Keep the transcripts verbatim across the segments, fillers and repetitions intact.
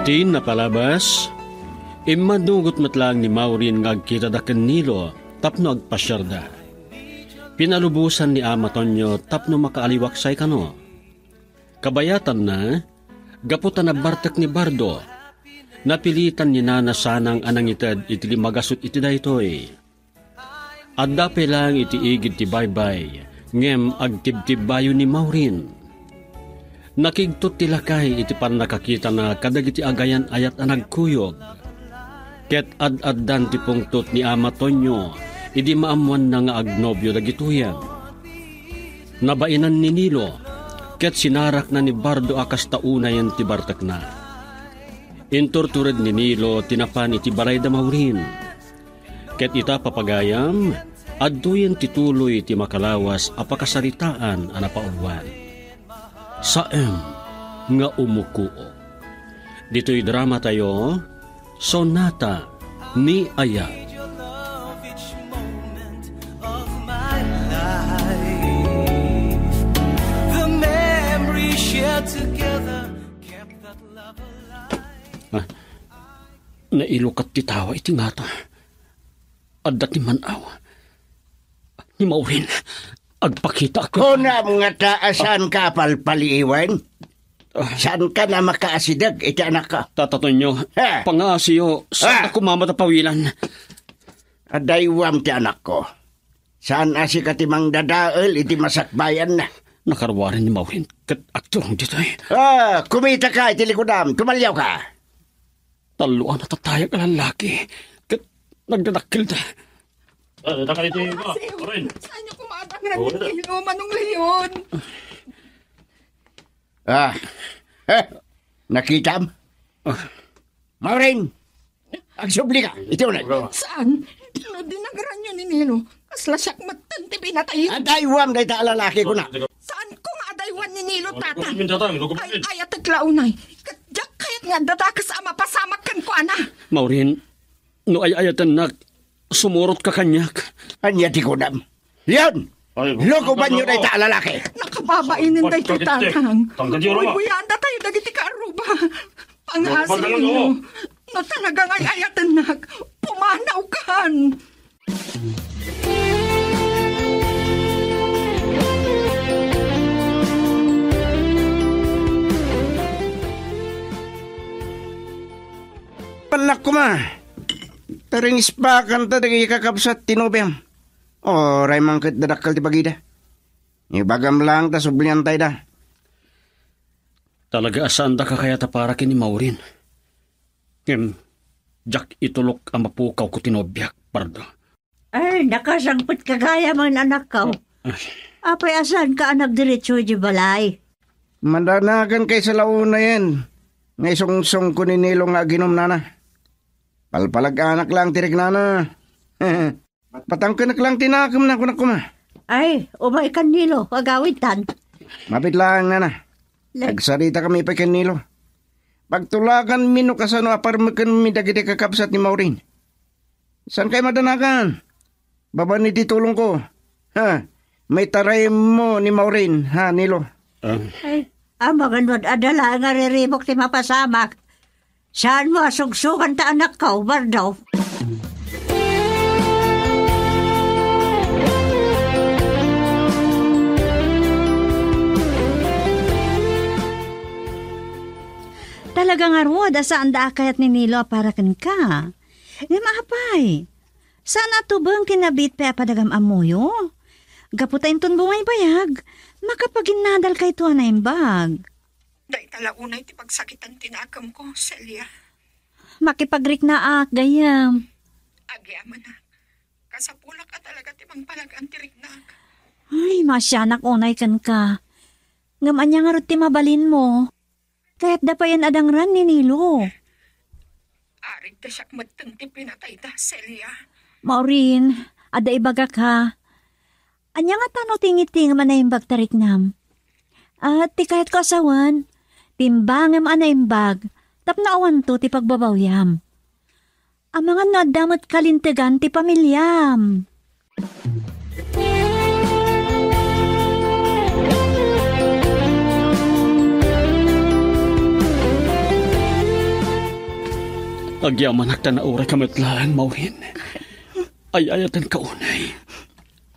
Ti napalabas, immanugot met laeng ni Maureen nga agkitada ken Nilo tapno agpasiarda. Pinalubosan ni Ama Tonyo tapno makaaliwaksay kano. Kabayatanna, gapu ta nabartek ni Bardo, napilitan ni Nana Sanang a nangited iti limagasut iti daytoy. Adda pay laeng iti igid ti baybay, ngem agtibtibbayo ni Maureen. Nakigtot ti lakay iti pannakakitana kadagiti agayan-ayat a nagkuyog. Ket ad-addan ti pungtot ni Ama Tonyo idi maammoanna nga agnobio dagitoyen. Nabainan ni Nilo, ket sinarakna ni Bardo a kasta unayen ti bartekna. Inturtured ni Nilo ti napan iti balay da Maureen. Ket ita, papagayam, adtoyen ti tuloy ti makalawas a pakasaritaan a napauluan. Saem nga umukuok. Ditoy drama tayo, Sonata ni Ayat. Ah, nailukat ti tawa iti ngata. Adda ti man-aw. Ni Maureen, agpakitaak. Kunam ngata a saanka a palpaliiwen? Ah. Saanka a makaasideg iti anakko? Tata Tonyo, ha? Pangaasiyo, saan a kumama ta pawilan? Adaywam ti anakko. Saan a sika ti mangdadael iti masakbayanna. Nakaruaren ni Maureen ket agturong ditoy. Ah, kumitaka iti likudam, tumaliawka. Tallo a natatayag a lallaki ket nagdadakkelda. Ah, daka iti, ah, Oren. Saan niyo kumadang, oh, Ranitino, Manong Leon? Ah. Eh, nakitam? Ah. Maureen, agsubli ka, iti uneg. Saan? No dinagranyo ni Nilo, kasla siak metten ti pinatay. Adaywam dayta a lalaki, kuna. Saan ko nga adaywan ni Nilo, tata? Ay, ayatek la unay. Ket diak kayat nga adda dakes a mapasamak kenkuana. Maureen, no ay-ayatennak, sumurotka kaniak. Ania ti kunam? Yan! Ay, lukubanyo dayta a lalaki. Nakababain daytoy, tatang. Tangkad yun, Roma. Buybuyanda tayo dagiti kaarruba. Pangaasiyo. No talaga nga ay-ayatennak, pumanawkan. Pannak koma. Taringispakan ta dagiti kakabsat ti nobiam. Uray man ket dadakkel ti bagida. Ibagam laeng ta subliantayda. Talaga a saandaka kayat a para ken ni Maureen. Ngem, diak itulok a mapukawko ti nobiak, Bardo. Ay, nakasangpet ka gayam, anakko. Ay. Apay a saanka a nagdiretso iti balay? Madanagan kaysa la unayen nga isungsongko ni Nilo nga aginumnana. Palpalag-anak laeng ti riknana. Patangkenek laeng ti nakemna, kunak koma. Ay, umay kan Nilo, agawidtan. Mabiit laeng, nana. Le- Agsaritakami pay ken Nilo. Pagtulaganmi no kasano a parmekenmi dagiti kakabsat ni Maureen. Saan kay madanagan? Babaen iti tulongko. Ha? Maitaraymo ni Maureen, ha, Nilo? Ah. Ay, amangan no adda laeng nga riribuk ti mapasamak. Saanmo a sugsugan ta anakko, Bardo? Talaga ngarud a saanda a kayat ni Nilo a para kenka. Ngem apay, saan a tubeng ti nabiit pay a padagam-ammoyo? Gapu ta inton bumaybayag, makapaginnadalkayto a naimbag. Dayta la unay ti pagsakitan ti nakemko, Celia. Makipagriknaak, gayyem. Agyamanak. Kasapulak a talaga ti mangpalag-am ti riknak. Ay, maasianak unay kenka. Ngem ania ngarud ti mabalinmo? Kayatda payen a dangran ni Nilo. Aridda siak metten ti pinatayda, Celia. Maureen, adda ibagak, ha. Ania ngata no ti ngitingem a naimbag ta riknam? Ah, ti kayatko a sawen, timbangem a naimbag tapno awanto ti pagbabawiam. Amangan no adda met kalintegan ti pamiliam. Agyamanak ta nauray ka met laeng, Maureen. Ay-ayatenka unay.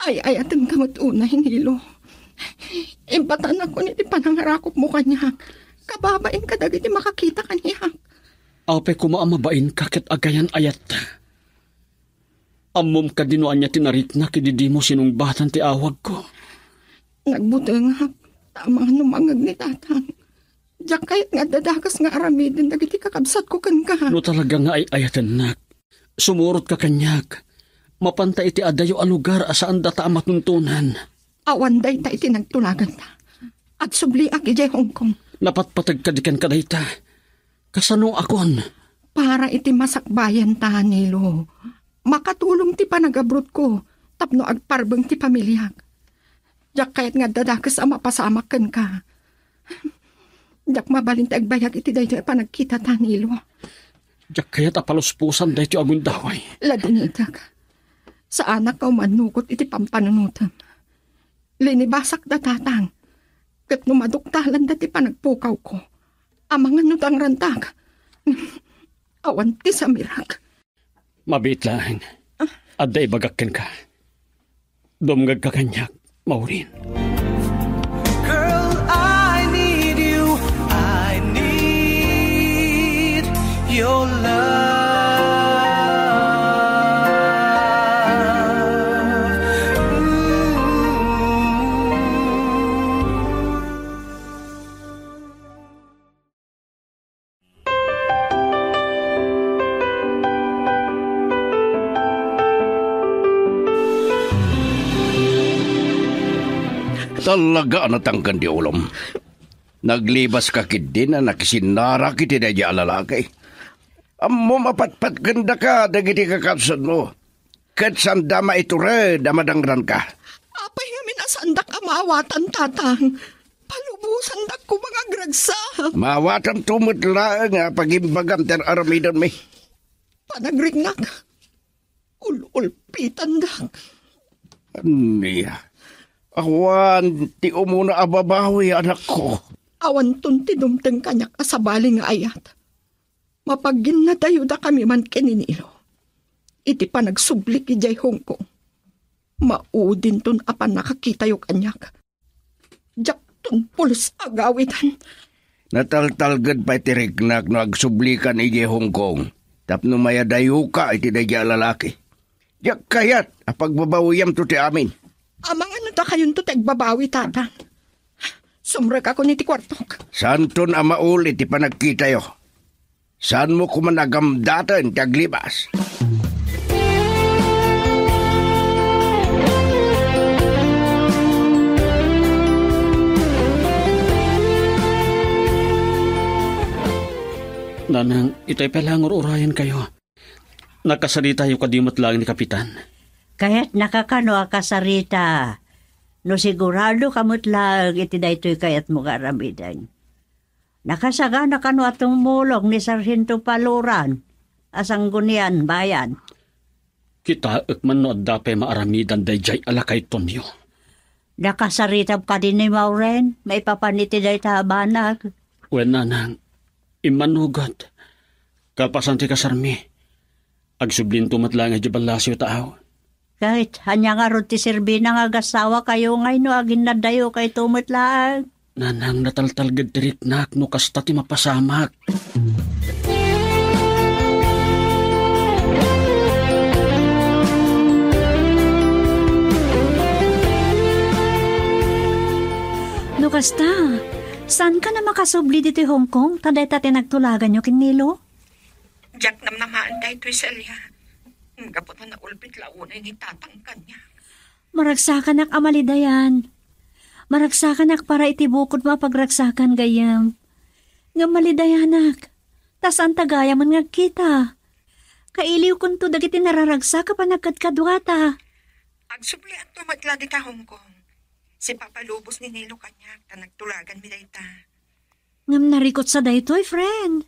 Ay-ayatenka met unay, Nilo. Imbatanak iti panangarakupmo kaniak. Kababain kadagiti makakita kaniak. Apay koma a mabainka ket agayan-ayatta. Ammom kadi no ania ti nariknak idi dimo sinungbatan ti awagko. Nagbutengak, ta amangan no mangngeg ni Tatang. Diak kayat nga adda dakes nga aramiden dagiti kakabsatko kenka. No talaga nga ay-ayatennak, sumurotka kaniak. Mapanta iti adayo a lugar a saandata a matuntonan. Awan dayta iti nagtulaganta. Agsubliak idiay Hong Kong. Napatpateg kadi kenka dayta. Kasano akon? Para iti masakbayanta, Nilo. Makatulong ti panagabrutko tapno agparbeng ti pamiliak. Diak kayat nga adda dakes a mapasamak kenka. Diak mabalin ti agbayag iti daytoy a panagkitata, Nilo. Diak kayat a palusposan daytoy a gundaway. Ladingitek. Saanak nga umannugot iti pampanunotem. Linibasak da Tatang. Ket no maduktalanda ti panagpukawko, amangan no dangrantak, awan ti samirak. Mabiit laeng. Adda ibagak kenka. Dumngegka kaniak, Maureen. Girl, I need you. I need your love. Ooh. Talaga a natangken ti ulom. Naglibaska ketdin a nakisinnarak iti daydiay a lalaki. Ammom a patpatkendaka dagiti kakabsatmo. Ket saanda maitured a madangranka. Apay ngamin a saandak a maawatan, Tatang? Palubosandak koma nga agragsak. Maawatanto met laeng a pagimbagam ti ar-aramidenmi. Panagriknak, ul-ulpitandak. Ania? Awan ti umuna a babawi, anakko. Awanton ti dumteng kaniak a sabali nga ayat. Mapaginnadayodakami man ken ni Nilo. Iti panagsublik idiay Hong Kong, maudinton a pannakakitayo kaniak. Diakton pulos agawidan. Nataltalged pay ti riknak no agsublikan idiay Hong Kong tapno mayadayoka iti daydiay a lalaki. Diak kayat a pagbabawiyamto ti amin. Amangan no dakayonto ti agbabawi, Tatang. Sumrekakon iti kuartok. Saanton a mauli ti panagkitayo. Saanmo koma nagamdaten ti aglibas. Nanang, itay pay la nga ur-urayenkayo. Nakasaritayo kadi met laeng ni Kapitan? Kayatnaka kano a kasarita. No siguradoka met laeng iti daytoy kayatmo nga aramiden. Nakasagana kano a tumulong ni Sargento Paloran a Sangguniang Bayan? Kitaek man no adda pay maaramidan daydiay a lakay Tonio. Nakasaritam kadi ni Maureen maipapan iti dayta a banag? Wen, nanang, immanugot. Kalpasan ti kasarmi, agsublinto met laeng idiay ballasiw, taaw. Ket ania ngarud ti serbina nga agasawakayo ngay no aginnadayokayto met laeng? Nanang, nataltalged ti riknak no kasta ti mapasamak. No kasta, saankan a makasubli ditoy Hong Kong ta dayta ti nagtulaganyo ken Nilo? Diak namnamaen daytoy, Celia. Gapu ta naulbit la unay ni Tatang kaniak. Maragsakanak a malidayan. Maragsakanak para iti bukodmo a pagragsakan, gayyem. Ngem malidayanak, ta saanta gayamen nga agkita. Kailiwkonto dagiti nararagsak a panagkadkaduata. Agsublianto met la dita Hong Kong. Sipapalubos ni Nilo kaniak ta nagtulaganmi dayta. Ngem narikutsa daytoy, friend.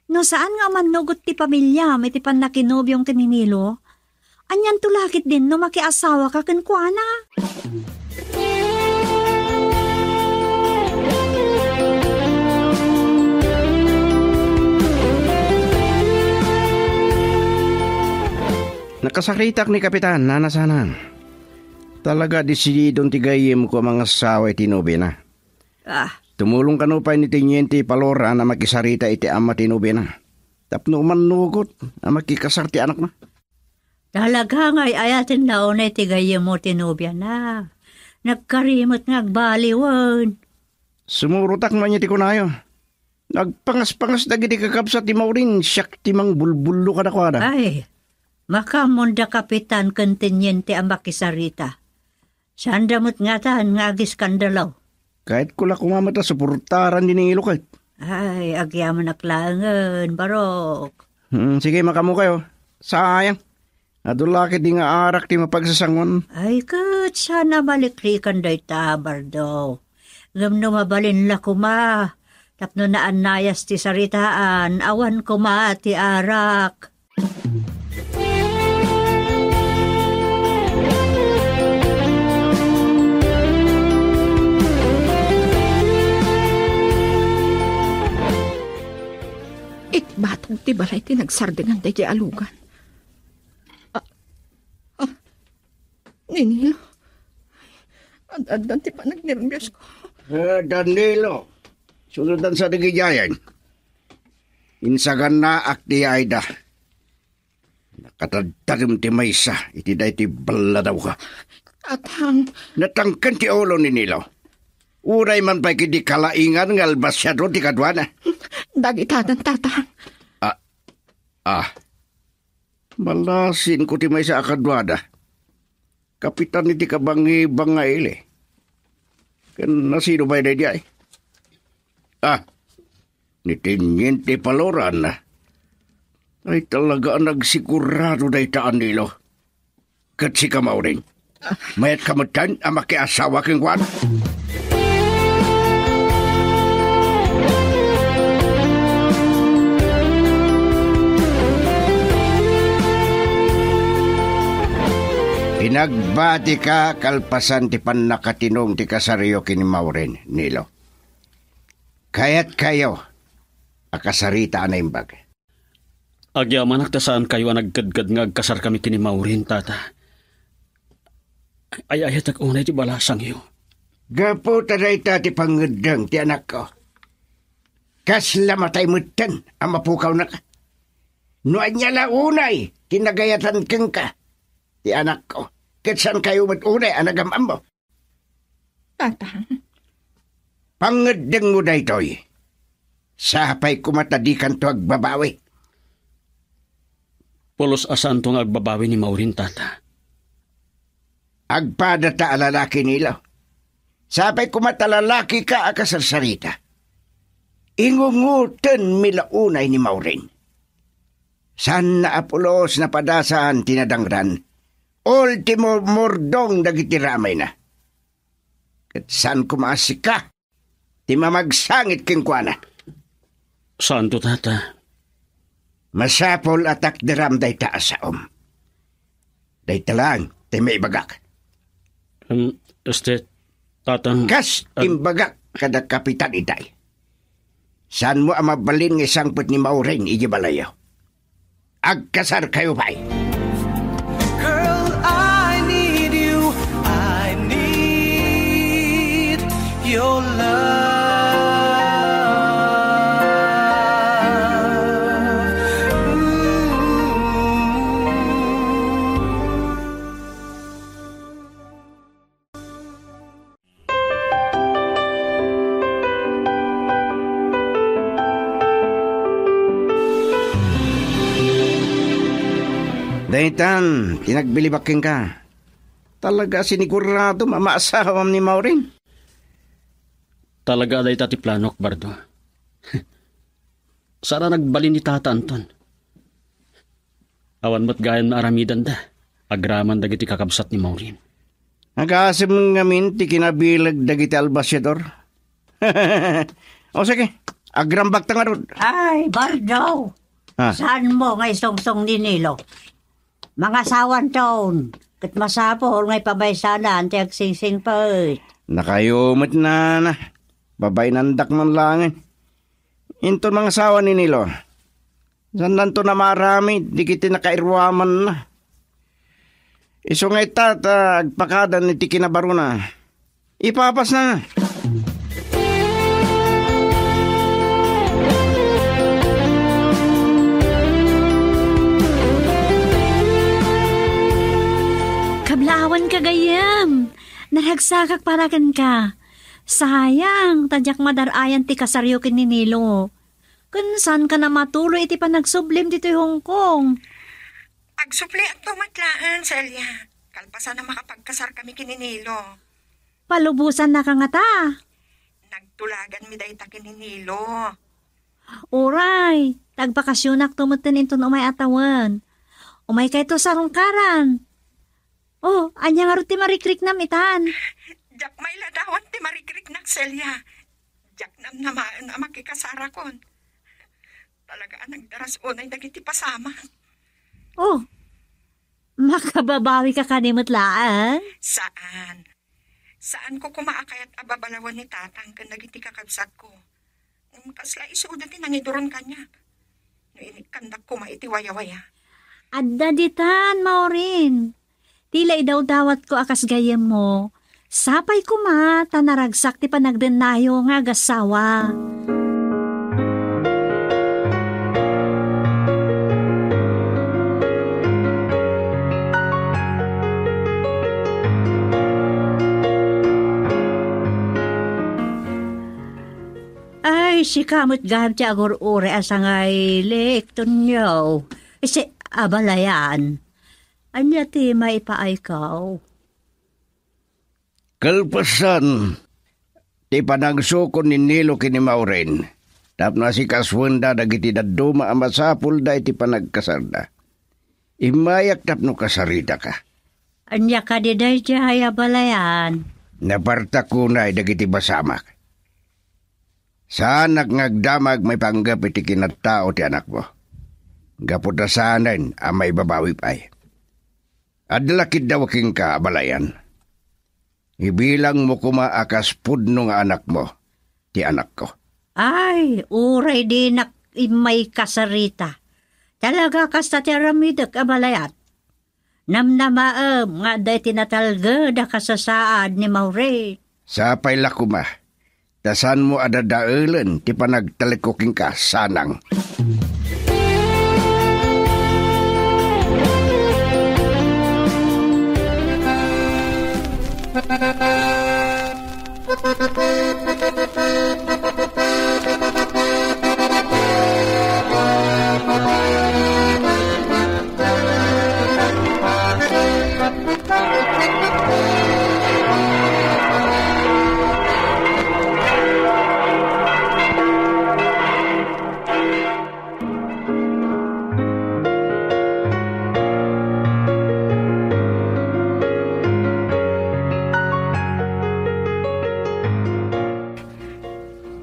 No saan nga umannugot ti pamiliam iti pannakinobiom ken ni Nilo, anianto la ketdin no makiasawaka kenkuana? Nakasaritak ni Kapitan, nana sana. Talaga, desididon ti gayyemko a mangasawa iti nobiana. Ah. Tumulong kano pay ni Teniente Paloran a makisarita iti ama ti nobiana. Tapno umannugot a makikasar ti anakna. Talaga nga ay-ayatenna unay ti gayyemmo ti nobiana. Nagkari met nga agbaliwen. Sumurotak man iti kunayo. Nagpangaspangas dagiti kakabsat ni Maureen, siak ti mangbulbullo kadakuada. Ay, makaammonda Kapitan ken Teniente a makisarita. Saanda met ngatan nga agiskandalo. Kayatko la koma met a suportaran ni Nilo ket. Ay, agyamanak laengen, Barok. Hmm, sige, makaammokayo. Sayang. Adu la ketdi nga arak ti mapagsasangoan. Ay, ket saan a maliklikan dayta, Bardo. Ngem no mabalin la koma, tapno naannayas ti saritaan, awan koma ti arak. Iti batog ti balay ti nagsardengan daydiay a lugan. Ah, ah, Ni Nilo. Ad-addan ti panagnerbios ko. Eh, Danilo. Sunodan sa dagidiayen. Insagannaak ti Aida. Nakatadtagem ti maysa iti daytoy balladawko. Tatang. Natangken ti ulo ni Nilo. Uray man pay ketdi kalaingan nga albasiador ti kaduana. Dagitadan, Tatang. Ah, ah. Malasinko ti maysa a kaduada. Kapitan iti kabangibang nga ili. Ken nasino pay daydiay? Ah, ni Teniente Paloran. Ay, talaga a nagsigurado dayta a Nilo. Ket sika, Maureen. Mayatka metten a makiasawa kenkuana. Pinagbatika kalpasan ti pannakatinong ti kasaryo ken ni Maureen, Nilo. Kayatkayo a kasarita a naimbag. Agyamanak ta saankayo a nagkedked nga agkasarkami ken ni Maureen, Tata. Ay-ayatek unay ti balasangyo. Gapu ta dayta ti pangngeddeng ti anakko. Kasla matay metten a mapukawnaka. No ania la unay ti nagayatan kenka ti anakko, ket saankayo met unay a nagam-ammo. Tatang. Pangngeddengmo daytoy. Sapay koma ta dikanto agbabawi. Pulos a saanto nga agbabawi ni Maureen, Tata. Agpadata a lalaki, Nilo. Sapay koma ta lalakika a kasarsarita. Ingungotenmi la unay ni Maureen. Saanna a pulos napadasan ti nadangran. Ultimo murdong dagiti ramayna. Ket saan koma a sika ti mamagsangit kenkuana. Saanto, Tata. Masapul a takderam dayta a saom. Dayta laeng ti maibagak. Em, este, Tatang, kas ag- imbagak kada Kapitan Itay. Saanmo a mabalin nga isangpet ni Maureen idiay balayyo? Agkasarkayo pay. Girl, I need you. I need your love. Mm. Daytan ti nagbilibak kenka. Talaga, siniguradom a maasawam ni Maureen. Talaga, dayta ti planok, Bardo. Saan a nagbalin ni Tata Anton. Awan met gayam nga aramidenda agraman dagiti kakabsat ni Maureen. Agasem ngamin ti kinabileg dagiti albasiador. O sige, agrambakta ngarud. Ay, Bardo! Ah. Saanmo nga isungsong ni Nilo? Mangasawanton, ket masapul nga ipamaysanan ti agsingsingpet. Nakayo met, nana. Babainandak man laengen. Inton mangasawa ni Nilo, saannanto a maaramid dagiti nakairuamanna. Isu nga ita ta agpakadan iti kinabaruna. Ipapasna. Kablaawanka, gayyem. Naragsakak para kenka. Sayang, ta diak madar-ayan ti kasaryo ken ni Nilo. Ken saanka a matuloy iti panagsublim ditoy Hong Kong? Agsubliakto met laeng, Celia. Kalpasan a makapagkasarkami ken ni Nilo. Palubosannaka ngata? Nagtulaganmi dayta ken ni Nilo. Uray, ta agbakasionakto metten inton umay a tawen. Umaykayto sarungkaran. Oh, ania ngarud ti marikriknam itan? Diak mailadawan ti marikriknak, Celia. Diak namnamaen a makikasarakon. Talaga a nagdaras unay dagiti pasamak. Oh, makababawika kadi met laeng? Saan. Saanko koma a kayat a babalawen ni tatang ken dagiti kakabsatko. Ngem kasla isuda ti nangiduron kaniak. No inikkandak koma iti wayawaya. Adda ditan, Maureen. Ti la idawdawatko a kas gayyemmo, sapay koma ta naragsak ti panagdennayo nga agassawa. Ay, sika met gayam ti agur-uray a sangailik, Tonyo. Isi, abalayan. Ania ti maipaaykaw? Kalpasan ti panagsukon ni Nilo ken ni Maureen tapno asikasuenda dagiti dadduma a masapulda iti panagkasarda. Immayak tapno kasaritaka. Ania kadi daydiay, abalayan? Napartak unay dagiti pasamak. Saanak nga agdamag maipanggep iti kinattao ti anakmo. Gapu ta saanen a maibabawi pay. Adda la kiddaw kenka, abalayan. Ibilangmo koma a kas pudno nga anakmo ti anakko. Ay, uray dinak immay kasarita. Talaga kasta ti aramidek, abalayan. Namnamaem nga adda iti natalged a kasasaad ni Maureen. Sapay la koma, ta saanmo a dadaelen ti panagtalekko kenka, sanang.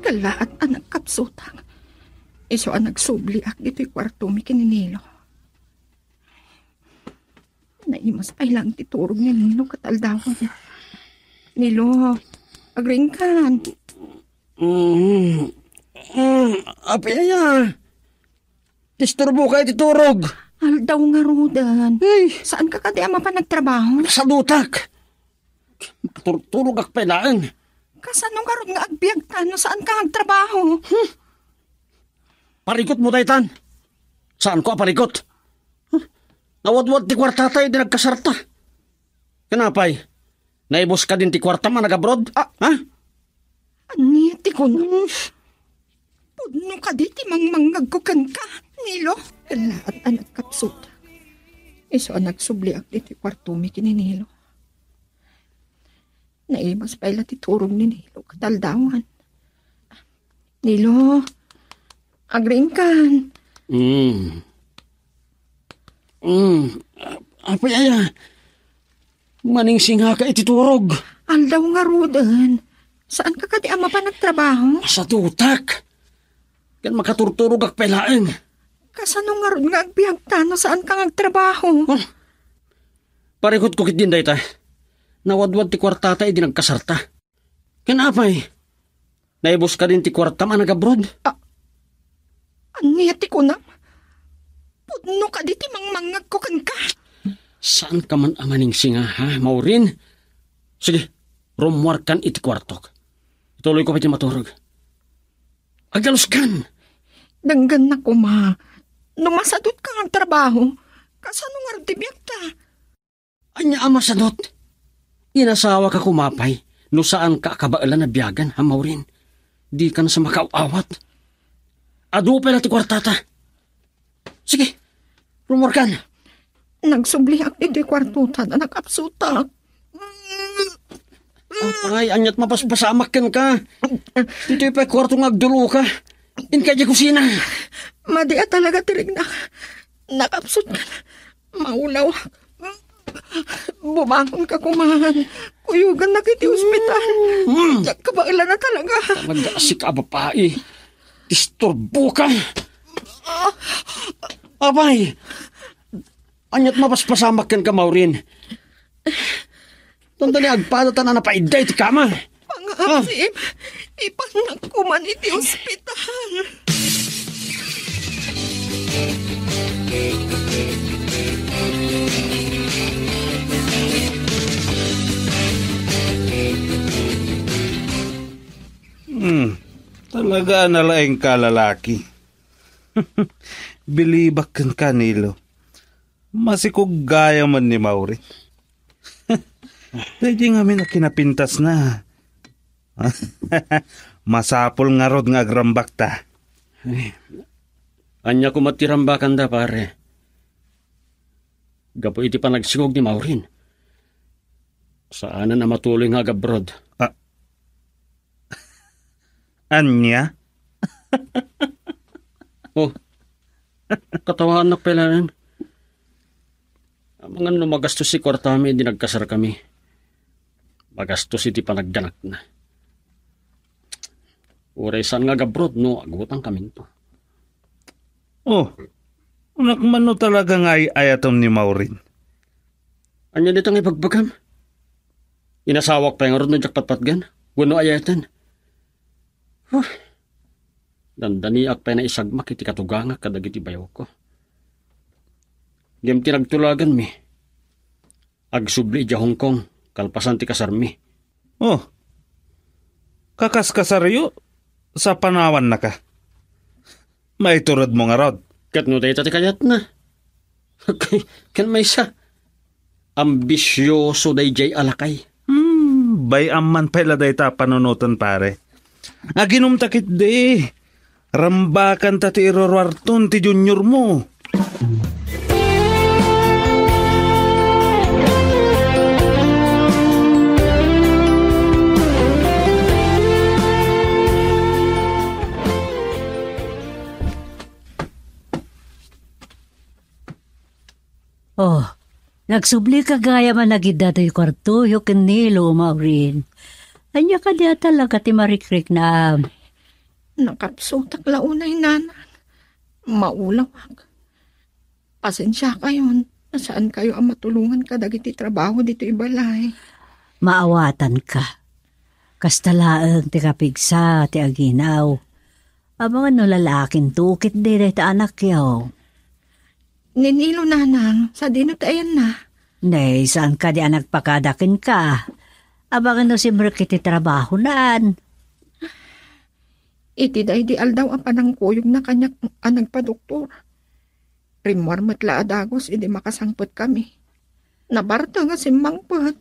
Kallaat a nagkapsutak. Isu a nagsubliak ditoy kuartomi ken ni Nilo. Naimas pay laeng ti turog ni Nilo ket aldawan. Nilo, agriingkan. Mm. Mm. Apay aya? Disturboka iti turog. Aldaw ngaruden. Ay. Saanka kadi a mapan agtrabaho? Sadutak. Makaturturogak pay laeng. Kasano ngarud nga agbiagta no saanka nga agtrabaho? Hmm. Parikutmo daytan. Saanko a parikut? Hmm. Nawadwad ti kuartata idi nagkasarta. Ken apay? Naibus kadin ti kuartam a nag-abroad? Ah. Ha? Ania ti kunam? Pudno kadi ti mangmangngegko kenka, Nilo? Kallaat a nagkapsutak. Isu a nagsubliak ditoy kuartomi ken ni Nilo. Naimas pay la ti turog ni Nilo ket aldawan. Nilo, agriingkan. Mm. Mm. Apay aya? Maningsingaka iti turog. Aldaw ngaruden. Saanka kadi a mapan agtrabaho? Sadutak. Ken makaturturogak pay laeng. Kasano ngarud nga agbiagta no saanka nga agtrabaho? Oh. Parikutko ketdin dayta. Nawadwad ti kuartata idi nagkasarta. Ken apay? Naibus kadin ti kuartam a nag-abroad? Ah, ania ti kunam? Pudno kadi ti mangmangngegko kenka? Saanka man a maningsinga, ha, Maureen? Sige, rummuarkan iti kuartok. Ituloyko pay ti maturog. Agdaluskan! Denggennak koma. No masadutka nga agtrabaho, kasano ngarud ti biagta? Ania a masadut? Inasawaka koma pay no saanka a kabaelan a biagen, ha, Maureen? Dikan sa makaaw-awat. Adu pay la ti kuartata. Sige, rummuarkan. Nagsubliak ditoy kuartota, nakapsutak. Apay, aniat mapaspasamak kenka? Ditoy pay kuarto nga agduloka. Inka idiay kusina. Madi a talaga ti riknak. Nakapsut ka. Maulawak. Bumangonka koma. Kuyogannak iti ospital. Mm. Diak kabaelan a talaga. Talaga, sika a babai. Disturboka. Apay, aniat mapaspasamak kenka, Maureen? Dandani agpadatan a napaidda iti kama. Pangngaasim, ipannak koman iti ospital. Hmm, talaga a nalaingka a lalaki. Bilibak kenka, Nilo. Masikog gayam ni Maureen. Daydi ngamin a kinapintasna. Masapul ngarud nga agrambakta. Ay, ania koma ti rambakanda, pare? Gapu iti panagsikog ni Maureen, saanen a matuloy nga agabroad. Ah. Ania? Oh, katawaannak pay laeng. Amangan no magastos ti kuartami idi nagkasarkami. Magastos iti panagganakna. Uray saan nga agabroad no agutangkaminto. Oh, anak, mano talaga nga ay-ayatem ni Maureen? Ania dayta nga ibagbagam? Inasawak pay ngarud no diak patpatgan wenno ay-ayaten. Huh. Dandaniak pay naisagmak iti katugangak kadagiti bayawko. Ngem ti nagtulaganmi, agsubli idiay Hong Kong kalpasan ti kasarmi. Oh, kakaskasaryo sa panawannaka. Maituredmo ngarud. Ket no dayta ti kayatna? Ken maysa, ambisioso daydiay a lakay. Hmm, bay-am man pay la dayta a panunoten, pare. Aginumta ketdi. Rambakanta ti iruruarton ti juniormo. Oh, nagsublika gayam a nagidda toy kuartoyo ken Nilo, Maureen. Ania kadi a talaga ti marikriknam? Nakapsutak la unay, Nanang. Maulawak. Pasensiakayon, saankayo a matulongan kadagiti trabaho ditoy balay. Maawatanka. Kasta laeng ti kapigsa ti aginaw. Amangan no lalakinto ketdi dayta anakyo. Ni Nilo, Nanang, sadino ti ayanna? Nay, saan kadi a nagpakada kenka? Amangan no simrek iti trabahonan. Iti daydi aldaw a panangkuyogna kaniak a nagpadoktor, rimmuar met la a dagus idi makasangpetkami. Nabarteng a simmangpet.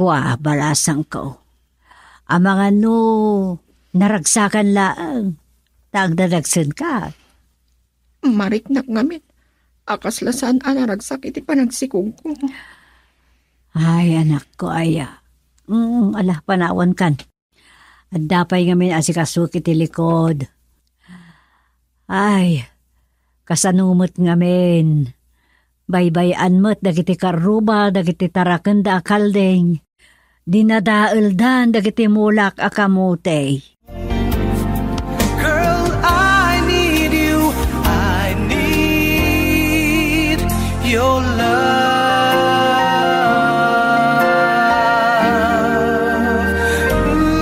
Kua, balasangko. Amangan no naragsakan laeng, ta agdadagsenka. Mariknak ngamin a kasla saan a naragsak iti panagsikogko. Ay, anakko, aya. Mm, ala, panawankan. Adda pay ngamin asikasok iti likod. Ay, kasano met ngamin? Baybay-an met dagiti karruba dagiti tarakenda a kalding. Dinadaeldan dagiti mulak a kamote. Girl, I need you. I need your love. Ooh.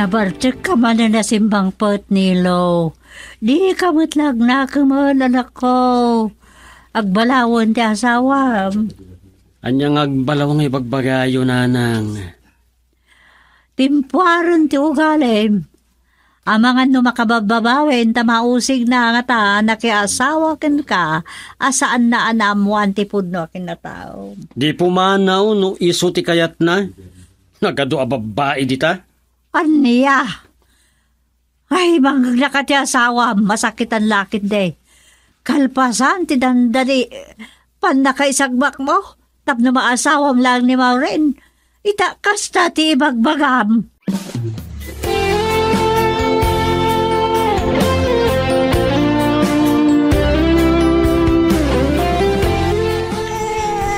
Nabartek ka manen a simmangpet, Nilo. Di ka met la agnakemen, anakko. Agbalawen ti asawam. Ania nga agbalaw nga ibagbagayo, nanang? Timpuaren ti ugalim. Amangan no makababbabawen ta mausigna nga ta nakiasawa kenka a saanna a naammoan ti pudno a kinatao. Di pumanaw no isu ti kayatna. Nagadu a babbai dita? Ania? Ay, mangngegna ka ti asawam, masakitan la ketdi. Kalpasan ti dandani, pannakaisagmakmo, tapno maasawam laeng ni Maureen. Ita kasta ti ibagbagam.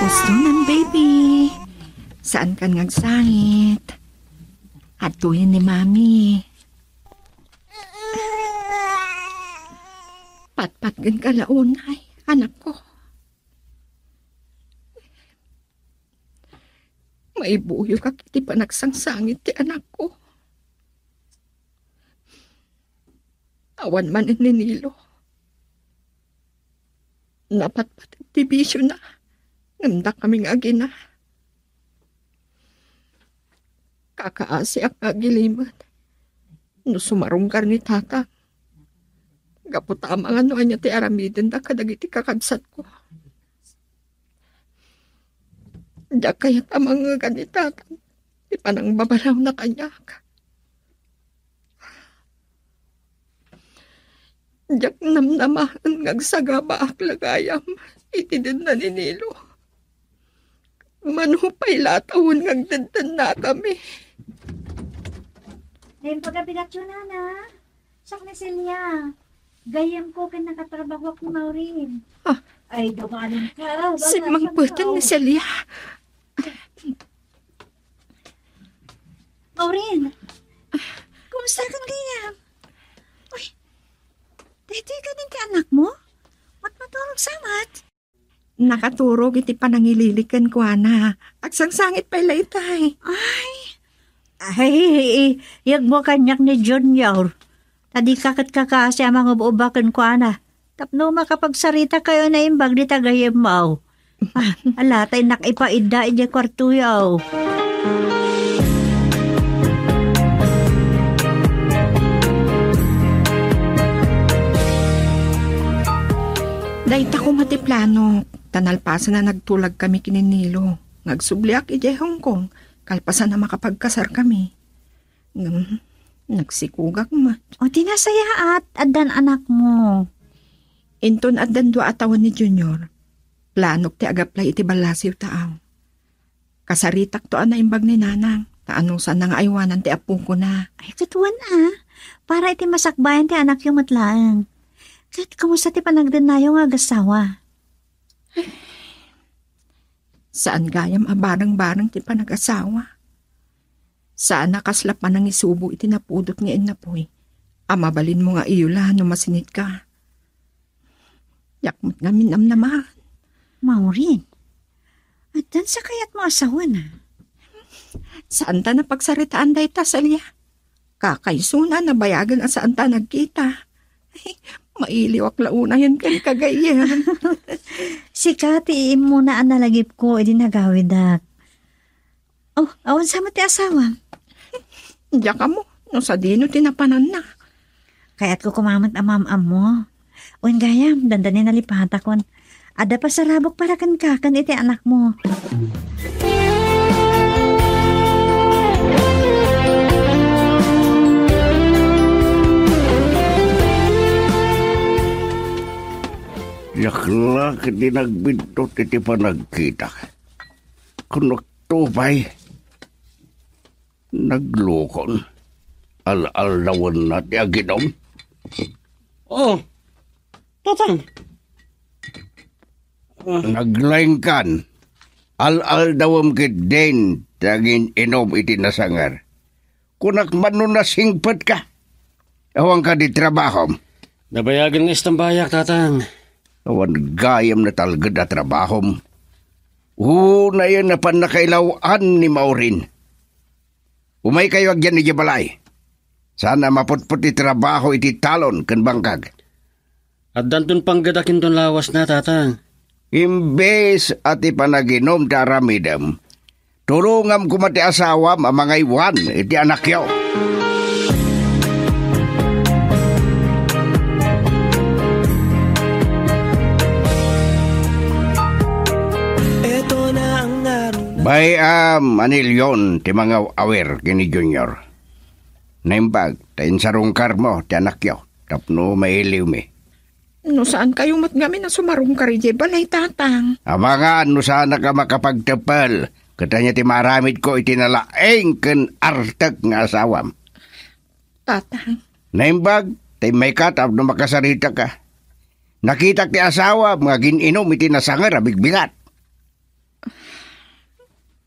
Pusonan, baby. Saan kan ngagsangit? Adtoyen ni Mami. Patpatgen ka la unay, anakko. Maibuyok iti panagsangit ti anakko. Awan manen ni Nilo. Napatpateg ti bisiona, ngem dakami nga agina. Kakaasiak nga agilimed no sumarungkar ni Tatang. Gapu ta amangan no ania ti aramidenda kadagiti kakabsatko. Diak kayat a mangngega ni Tatang ti panangbabalawna kaniak. Diak namnamaen nga agsagabaak la gayam iti denna ni Nilo. Mano pay la a tawen nga agdendennakami. Daytoy pagbigatyo, nana. Siak ni Celia. Gayyemko ken nakatrabahoak ni Maureen. Ah. Ay, dumanon ka. Simmangpet ni Celia. Maureen, kumusta ka gayam? Uy, daytoy kadi ti anakmo? Matmaturog sa met. Nakaturog iti panangilili kenkuana. Agsangsangit pay la itay. Ay. Ay, iyegmo kaniak ni Junior. Ta dika ket kakaasi a mangub-ubba kenkuana. Tapno makapagsarita kayo naimbag dita gayyemmo. Ah, ala, ta innak ipaidda idiay kuartoyo. Dayta koma ti planok, ta nalpasen a nagtulagkami ken ni Nilo nga agsubliak idiay Hong Kong, kalpasan a makapagkasarkami. Ngem, nagsikugak met. O, ti nasayaat, addan anakmo. Inton addan dua a tawen ni Junior, planok ti agaplay iti ballasiw taaw. Kasaritakto a naimbag ni Nanang, ta anusanna nga aywanan ti apokona. Ay, ket wen a, para iti masakbayan ti anakyo met laeng. Ket kumusta ti panagdennayo nga agasawa? Saan gayam a bareng-bareng ti panagasawa. Saan a kasla panangisubo iti napudot nga innapoy a mabalinmo nga iyula no masinitka. Diak met ngamin namnama. Maureen, addan sa kayatmo a sawen a? Saanta a pagsaritaan dayta, Celia. Kakaisuna, nabayagen a saanta a nagkita. Ay, mailiwak la unayen kenka gayyem. Sika ti immuna a nalagipko idi nagawidak. Oh, awan sa met ti asawam? Diak ammo no sadino ti napananna. Kayatko koma met a maam-ammo. Wen gayam, dandani nalipatakon. Adda pasarabok para kenka ken iti anakmo. Diak la ketdi nagbiddut iti panagkita. Kunok to pay. Naglukon. Al-aldawenna ti aginom. Oh, Tatang. Ah. Naglaingkan. Al-aldawem ketdin ti agin-inom iti nasanger. Kunak man no nasingpetka. Awan kadi trabahom. Nabayagen nga istambayak, Tatang. Awan gayam natalged a trabahom. Unayen a pannakailaw-an ni Maureen. Umaykayo agyan idiay balay. Saan a maputpot ti trabaho iti talon ken bangkag. Addanton panggedak inton lawasna, Tatang. Imbes a ti panaginum ti aramidem, tulongam koma ti asawam a mangaywan iti anakyo. Bay-am a nilion ti mangaw-awir ken ni Junior. Naimbag ta insarungkarmo ti anakyo tapno mailiwmi. No saan kayo met ngamin a sumarungkar idiay balay, Tatang. Amangan no saanak a makapagteppel, ket ania ti maaramidko iti nalaing ken artek nga asawam? Tatang. Naimbag ta immayka tapno makasaritak a. Nakitak ti asawam nga agin-inum iti nasanger a bigbigat.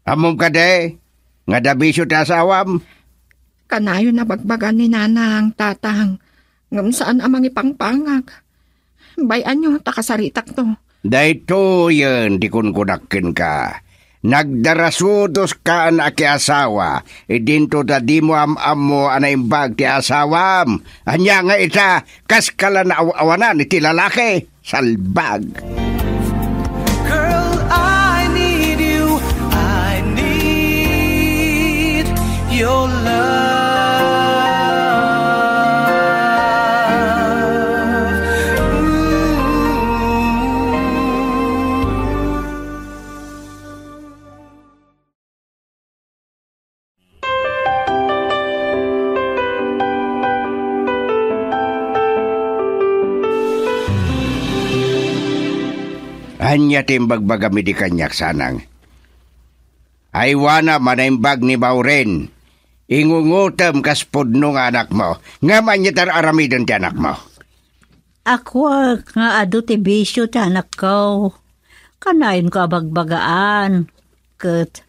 Ammom kadi nga adda bisio ti asawam? Kanayon a bagbagan ni Nanang, Tatang, ngem saan a mangipangpangag. Bay-anyo ta kasaritakto. Daytoyen ti kunkunak kenka. Nagdarasudoska a nakiasawa, idinto ta dimo am-ammo a naimbag ti asawam. Ania nga ita, kaska la naaw-awanan iti lalaki? Salbag. Girl, I need you. I need your love. Ooh. Ania ti imbagbagam idi kaniak, Sanang? Aywanam a naimbag ni Maureen. Ingungotem kas pudno nga anakmo. Ngem ania ti ar-aramiden ti anakmo? Akuak nga adu ti bisio ti anakko. Kanayonko a bagbagaan. Ket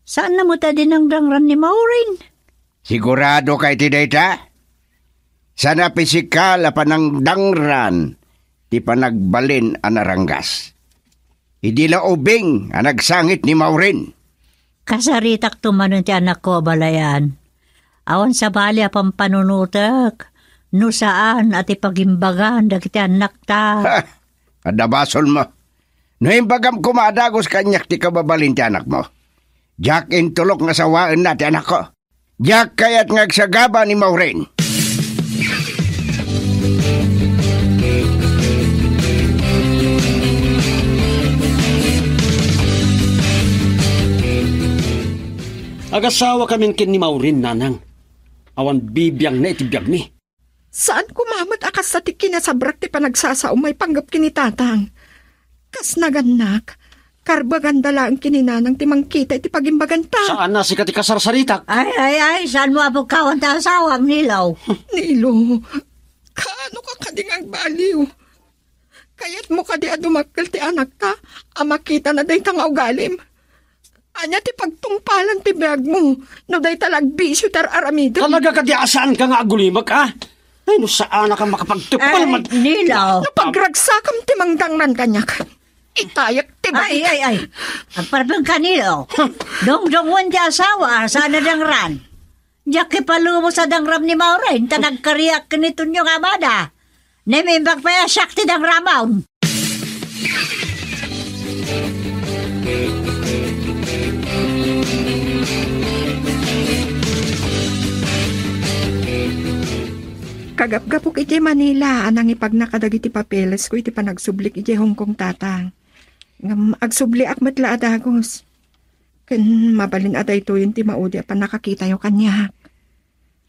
saanna met a dinangdangran ni Maureen. Siguradoka iti dayta? Saan a pisikal a panangdangran ti panagbalin a naranggas. Idi la ubing a nagsangit ni Maureen. Kasaritakto manen ti anakko a balayan. Awan sabali a pampanunotek no saan a ti pagimbagan dagiti annakta. Ha! Adda basolmo. No imbagam koma a dagus kaniak ti kababalin ti anakmo, diak intulok nga sawaenna ti anakko. Diak kayat nga agsagaba ni Maureen. Agasawakamin ken ni Maureen, Nanang. Awan bibiangna iti biagmi. Saan koma met a kasta ti kinasabrak ti panagsasaom maipanggep ken ni Tatang. Kas nagannak, karbaganda laeng ken ni Nanang ti mangkita iti pagimbaganta. Saan a sika ti kasarsaritak? Ay, ay, ay, saanmo a pagkawan ti asawam, Nilo? Nilo, kaano ka kadi nga agbaliw? Kayatmo kadi a dumakkel ti anakta a makitana dayta nga ugalim? Ania ti pagtungpalan ti biagmo no dayta la agbisio ti ar-aramidem? Talaga kadi a saanka nga agulimek, a? Ay, no saanak a makapagteppel. Ay, man- Nilo. No pagragsakam ti mangdangran kaniak, itayak ti balik. Ay, ay, ay. Agparpeng ka, Nilo. Dongdongen ti asawa, saan a dangran. Diak ipalubos a dangram ni Maureen, ta nagkariak ken ni Tonyo nga amada. Naimbag pay a siak ti dangramon. Kagapgapok idiay Manila a nangipagna kadagiti papelesko iti panagsublik idiay Hong Kong, Tatang. Ngem agsubliak met la a dagus. Ken mabalin a daytoyen ti maudi a pannakakitayo kaniak.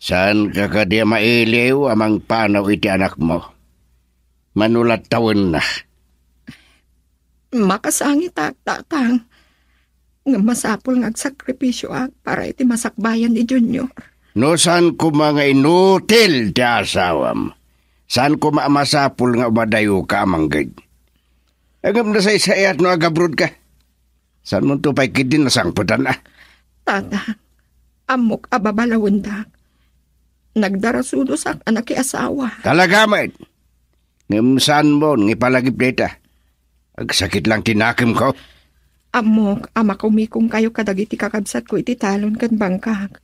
Saanka kadi a mailiw a mangpanaw iti anakmo? Mano la tawenna? Makasangitak, Tatang. Ngem masapul nga agsakripisioak para iti masakbayan ni Junior. No saan koma nga inutil ti asawam, saan koma a masapul nga umadayoka a mangged. Ngem nasaysayat no agabrodka. Saanmonto pay ketdi nasangpetan a? Tata, ammok a babalawendak. Nagdarasudosak a nakiasawa. Talaga met. Ngem saanmon nga ipalagip dayta. Agsakit lang ti nakemko. Ammok a makumikomkayo kadagiti kakabsatko iti talon ken bangkak.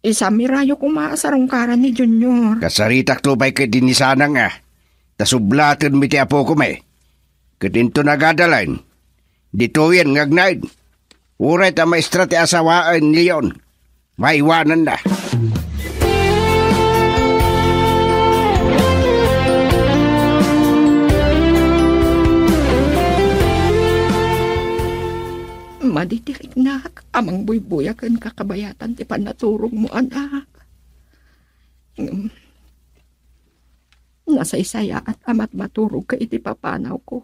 Isamirayo koma a sarungkaran ni Junior. Kasaritakto pay ket ni Sanang a. Ta sublatenmi ti apokon, eh. Ket inton agadalan, ditoyen nga agnaed. Uray ta maestra ti asawaen ni Leon, maiwananna. Madi ti riknak a mangbuybuya ken kakabayatan ti pannaturogmo, anak. Ngem nasaysayaat a matmaturogka iti papanawko.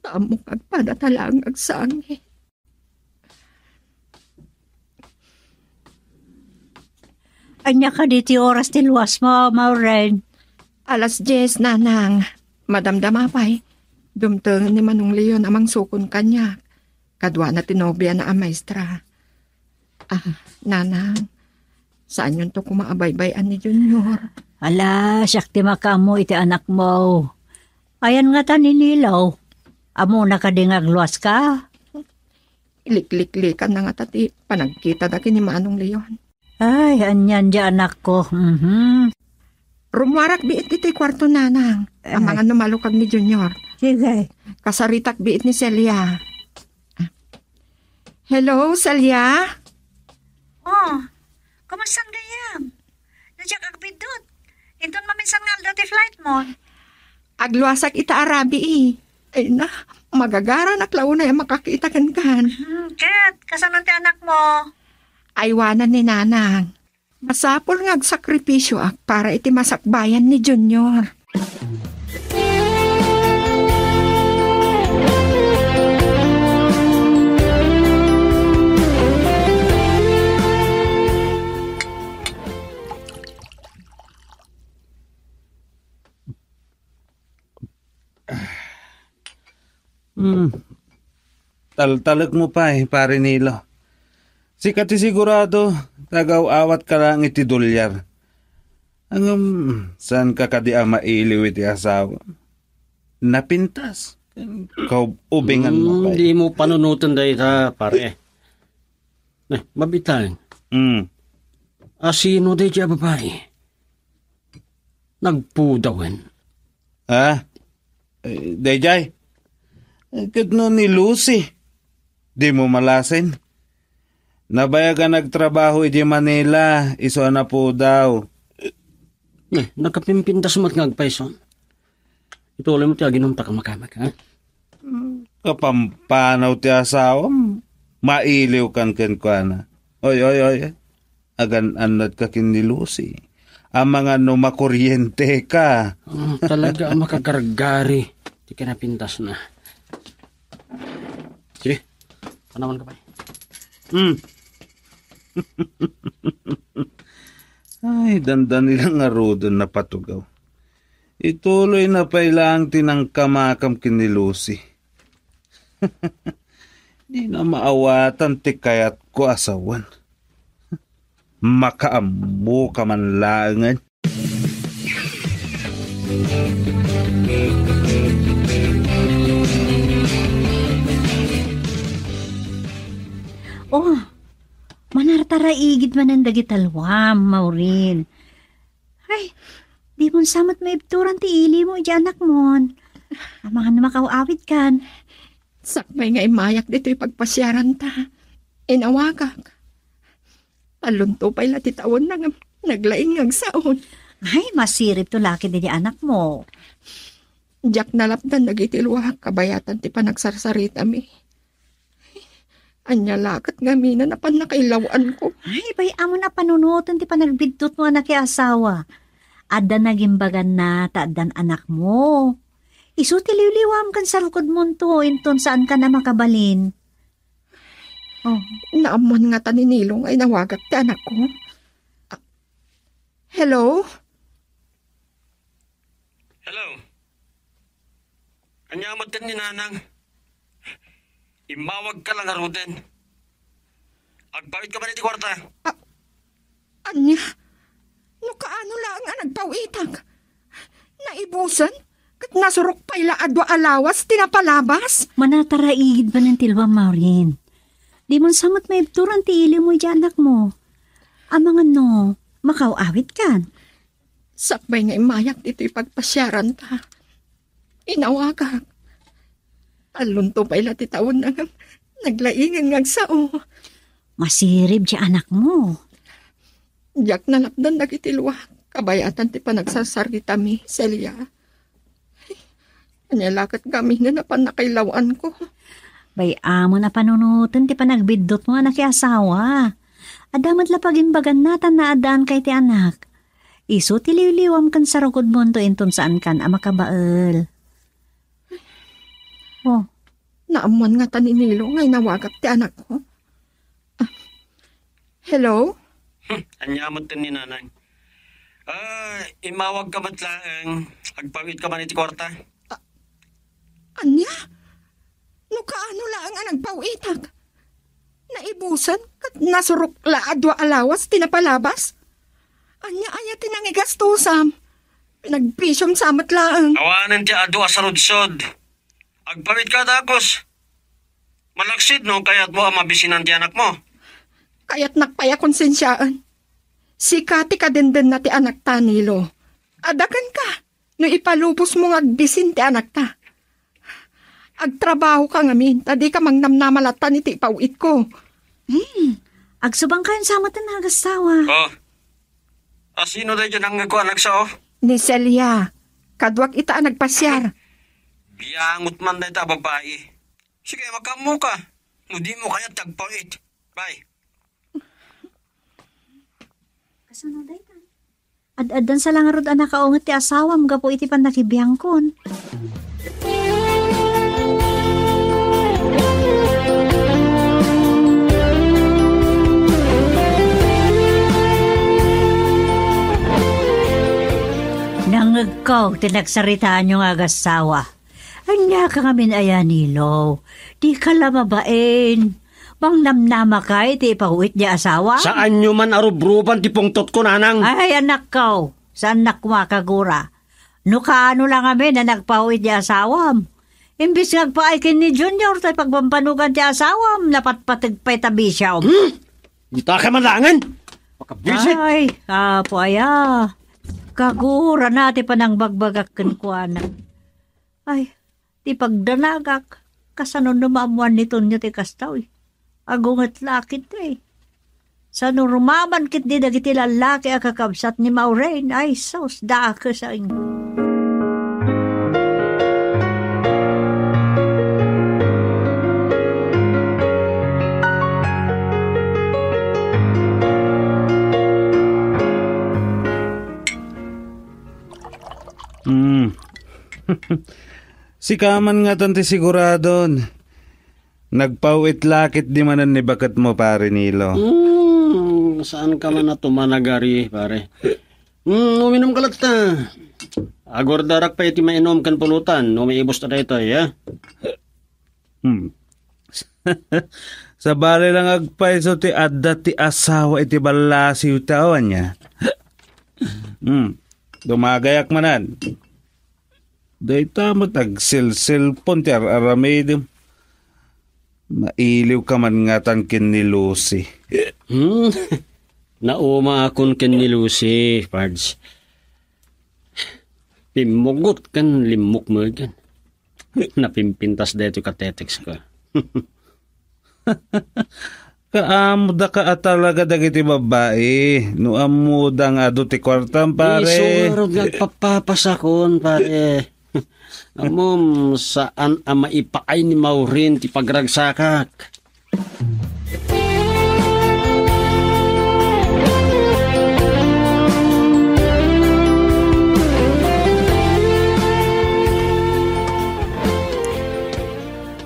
Ta ammok nga agpada ta laeng agsangit. Ania kadi ti oras ti luasmo, Maureen? Alas dies, Nanang. Madamdama pay. Dumtengen ni Manong Leon a mangsukon kaniak. Kaduana ti nobiana a maestra. Ah, Nanang, saanyonto koma a baybay-an ni Junior. Ala, siak ti makaammo iti anakmo. Ayan ngata ni Nilo? Ammona kadi nga agluaska? Ilikliklikanna ngata ti panagkitada ken ni Manong Leon. Ay, anian diay anakko. Mhm. Rummuarak biit iti kuarto, Nanang. Ay. Amangan no malukag ni Junior. Sige. Kasaritak biit ni Celia. Hello, Celia? Oh, kumusta gayam? No diak agbiddut, inton maminsan nga aldaw ti flight mo. Agluasak ita a rabii. Ay na, magagaranak la unay a makakita kenkan. Hmm, ket, kasano ti anakmo? Aywanan ni Nanang. Masapul nga agsakripisioak para iti masakbayan ni Junior. Hmm. Taltalekmo pay, Pare Nilo. Sika ti sigurado, tagaw-awatka laeng iti dolyar. Ngem, saanka kadi a mailiw iti asawa? Napintas. Kaub-ubingan mo Hmm, pay. Di mo panunoten dayta, pare. Eh, mabitang. Hmm. Asino dayta a babae? Nagpudawen. Ah? Eh, dayjay? Eh, ket no ni Lucy, di mo malasin? Nabayag a nagtrabaho iti Manila, isu a napudaw. Eh, nakapimpintas met nga agpayso. Ituloy mo ti aginumtak a makamak, ha? Kapampanaw ti asawam, mailiw kan kenkuana. Oy, oy, oy. Agan-annadka ken ni Lucy. Amangan no makoriente ka. Mm, talaga a makagargari ti kinapintasna. Sige, panawan ka pa. Mm. Ay, dandani lang ngaruden napatugaw. Ituloy na pay laeng ti nangkamakam ken ni Lucy. Di na maawatan ti kayatko a sawen. Makaammo ka man laengen. Oh, manartaraigid manen dagiti talwam, Maureen. Ay, di mo sa met maibturan ti ilimo iti anakmon. Amangan no makaw-awid kan. Sakbay nga immayak ditoy pagpasiaranta, inawagak. Talonto pay la ti taonna nga naglaing nga agsaon. Ay, masirib to laki didi anakmo. Diak nalapdan dagiti luak kabayatan ti panagsarsaritami. Ania la ket ngamin a napan nakailaw-anko. Ay, bay-amon a panunoten ti panagbiddutmo a nakiasawa. Adda nagimbaganna ta addan anakmo. Isu ti liwliwam ken sarukodmonto inton saankan a makabalin. Oh. Naammoan ngata ni Nilo nga inawagak ti anakko. Ah, hello? Hello? Ania met ken ni Nanang? Immawagka la ngaruden. Agpawitka man iti kuarta. Ah, ania? No kaano laeng a nagpawitak? Naibusen? Ket nasurok pay la a dua a lawas ti napalabas? Manataraigid manen ti luam, Maureen. Di mo sa met maibturan ti ilimo iti anakmo. Amangan no, makaw-awit kan? Sakbay nga immayak ditoy pagpasiaranta, inawagak. Talonto pay la ti taon na nga naglaingen nga agsao. Masirib ti anakmo. Diak nalapdan dagiti luak. Kabayatan ti panagsasaritami, Celia. Ania la ket gamin a pannakailaw-anko. Bay-am a panunoten ti panagbiddutmo a nakiasawa. Adda met la pagimbaganna ta naaddaanka iti anak. Isu ti liwliwam ken sarukodmo inton saankan a makabael. Oh. Naammoan ngata ni Nilo nga inawagak ti anakko. Ah, hello? Hmm, ania met ken ni Nanang? Ah, immawagka met laeng. Agpawitka man iti kuarta. Ah, ania? No kaano laeng a nagpawitak? Naibusen ket nasurok la a dua a lawas ti napalabas? Ania aya ti nangigastosam? Pinagpisiom sa met laeng. Awanen ti adu a sarudsod. Agpawitka, Dakos. Malaksid no kayatmo a mabisinan ti anakmo. Kayatnak pay a konsensiaen. Sika ti kadenden na ti anakta, Nilo. Adda kenka no ipalubosmo nga agbisin ti anakta. Agtrabahoka ngamin, ta dika mangnamnama latta iti ipaw-itko. Hmm. Agsubangkayon sa met ti nagasawa. Oh. Asino daydiay nangngegko a nagsao? Ni Celia. Kaduak ita a nagpasiar. Biangot man dayta a babai. Sige, makaammoka. No dimo kayat ti agpaw-it. Bye. Kasano dayta? Ad-addan sa la ngarud a nakaunget ti asawam gapu iti pannakibiangkon. Nangngegko ti nagsaritaanyo nga agassawa. Ania ka ngamin aya, Nilo? Dika la mabain. Mangnamnama ka iti ipaw-it ti asawa? Saanyo man a rubruban ti pungtotko, Nanang. Ay, anakko. Saannak koma kagura. No kaano la ngamin a nagpaw-it ti asawam? Imbes nga agpaay ken ni Junior ti pagbambanugan ti asawam, napatpateg pay ta bisiam. Hmm? Dita ka man laengen? Makabwisit! Ay, apo aya. Kagurana ti panangbagbagak kenkuana. Ay, ti pagdanagak, kasano no maammoan ni Tonyo ti kasta, uy? Agunget la ketdi. Sano rumaman ketdi dagiti lallaki a kakabsat ni Maureen? Ay, sus, dakes a ing- Hmm. Sika man ngatan ti siguradon. Nagpaw-it la ketdi manen ni baketmo, Pare Nilo. Hmm, saan ka man a tumanagari, pare. Hmm, uminom ka latta. Agurdarak pay iti mainom ken pulutan, no maibus ta daytoy, ha? Hmm. Sabali lang agpayso ti adda ti asawa iti ballasiw ta, ania? Hmm. Dumagayak manen. Dayta met agselselpon ti ar-aramidem. Mailiw ka man ngatan ken ni Lucy. Hmm? Naumaakon ken ni Lucy, Pards. Pimmugot ken limmukmegen. Napimpintas daytoy katetext ko. Kaammoda ka a talaga dagiti babbai. No ammoda nga adu ti kuartam, pare. Isu ngarud nga agpapapasakon, pare. Ammom, saan a maipaay ni Maureen ti pagragsakak.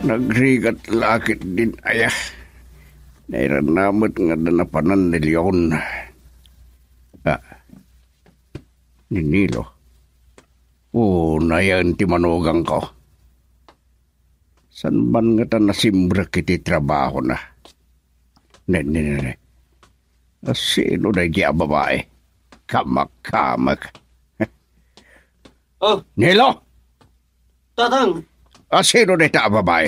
Nagrigat la ketdin aya. Nairana met nga adda napanan ni Leon. Ah, ni Nilo. Unayen ti manugangko. Saan man ngata nasimrek iti trabahona? Ne, ne, ne, ne. Asino daydi a babae? Kamakkamak. Oh. Nilo! Tatang! Asino dayta a babae?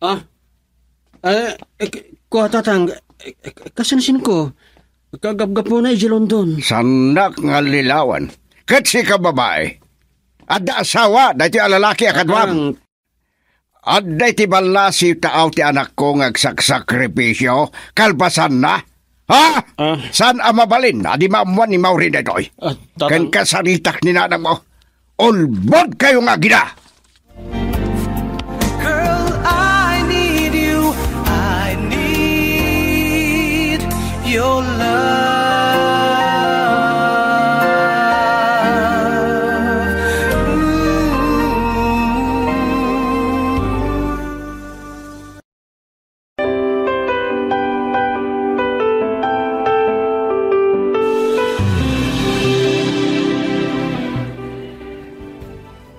Ah? Eh, eh, k-, kua, Tatang. Eh, eh, kasinsinko. Kagapgapuna idiay London. Saannak nga allilawan. Ket sika, babai, adda asawa daytoy a lalaki a kaduam. Ang Adda iti ballasiw taaw ti anakko nga agsaksakripisio kalpasanna? Ha? Ah. Saan a mabalin a di maammuan ni Maureen daytoy? Ah, tatang- Ken kasaritak ni nanangmo. Ulbod kayo nga agina! Girl, I need you. I need your love. Ooh.